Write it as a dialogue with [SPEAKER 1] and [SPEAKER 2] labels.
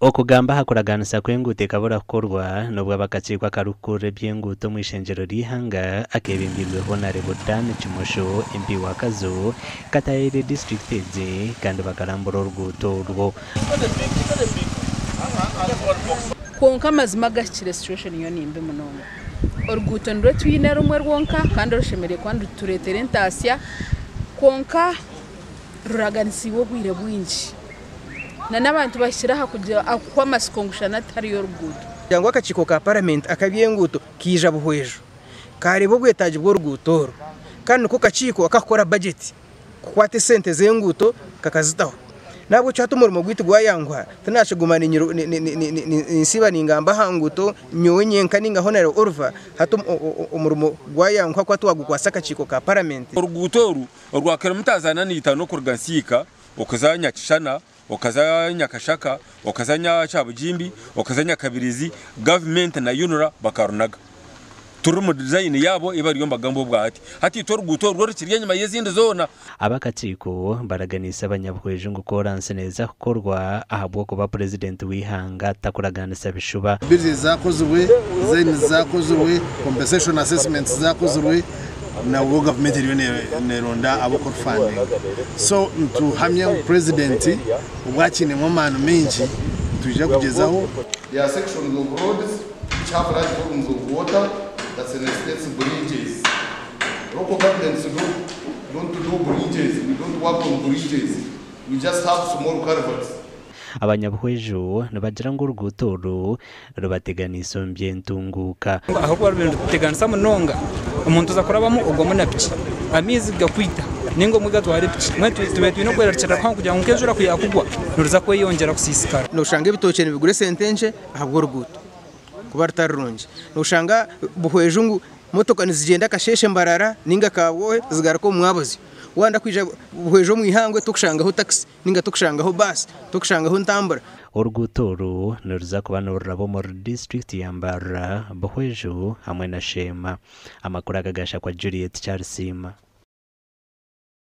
[SPEAKER 1] Okugamba aha kuragaanisa kw'enguuto ekabura kukorwa n'obu ab'akakiiko akarikukurira eby'enguuto omu ishengyero ry'eihanga akeebembeirwe Honarebo Dan Kimosho, MP wa Kazo, kataayaire disiturikiti egi kandi bakarambura oruguuto orwo.
[SPEAKER 2] Kwonka amazima agahikire situation yo nimbi munonga. Oruguuto nirwo twine rumwe rwonka kandi orushemereire kuba nirutureetera entaasya kwonka ruraganisiibwe obwire bwingi. N'abantu bahikire aha kuhwa amatsiko ngu shana tihariyo oruguuto.
[SPEAKER 3] Kugira ngu akakiiko ka Paramenti ak'eby'enguuto kaija buhweju kaareeba obwetaagi bw'oruguuto oru kandi niko kakiiko akakukora bajeti kukwata esente z'enguuto kakazitaho. N'ahabw'ekyo hati omurimo gwaitu gwayanguha tinakiguma ninsiiba ningamba aha nguuto nyowe nyenka ninga Honarebo Oliver hati omurimo gwayanguha kuba twagukwatsa akakiiko ka Paramenti.
[SPEAKER 4] Oruguuto oru orwa kilomita 45 kuruga Nsiika Okaza Nyakishana, okaza Nyakashaka, okaza Nyakyabugimbi, okaza Nyakabirizi, gavumenti na UNRA bakarunaga. Turi omu design yaabo ei bariyo nibagamba obwa hati. Hati itwe oruguuto orwo rukiri enyima y'ezindi zoona.
[SPEAKER 1] Ab'akakiiko baraganiise abanyabuhweju ngu kooransi neeza kukorwa ahabw'okuba Purezidenti w'eihanga takuragaanisa bishuba.
[SPEAKER 5] Bridges zakozirwe, designs zakozirwe, compensation assessments zakozirwe, nabwo gavumenti eriyo neronda ab'okurufandinga. So nituhamya ngu Purezidenti obu akiinemu amaani maingi nitwija kugyezaho.
[SPEAKER 6] There are sections of roads which have large volumes of water that necessitates bridges. Local governments don't, don't do bridges, we don't work on bridges, we just have small culverts.
[SPEAKER 1] Abanyabuhweju nibagira ngu oruguuto oru rubateganiise omu by'entunguuka.
[SPEAKER 7] Ahabw'okuba ruriyo nirututeganisa munonga, omuntu oza kurabamu ogwamu na piki, amaizi gakwita ninga obumwe gatwara epiki. Mbwenu tubaire twine okwerarikirira kuhango kugira ngu nk'enjura ku yaakugwa niruza kweyongyera kusiisikara.
[SPEAKER 3] Noshanga ebitookye nibigura esente nkye ahabw'oruguuto kuba rutari rurungi. Noshanga Buhweju ngu motoka nizigyenda Kasheeshe Mbarara ninga Kabwohe zigaruka omu mwabazyo. Wayenda kwija Buhweju omu ihangwe tokushangaho takisi. Ninga tokushangaho baasi, tokushangaho ntambura.
[SPEAKER 1] Oruguuto oru niruza kuba niruraba omuri disiturikiti ya Mbarara, Buhweju hamwe na Sheema. Amakuru aga gashakwa Juliet Kyarisiima.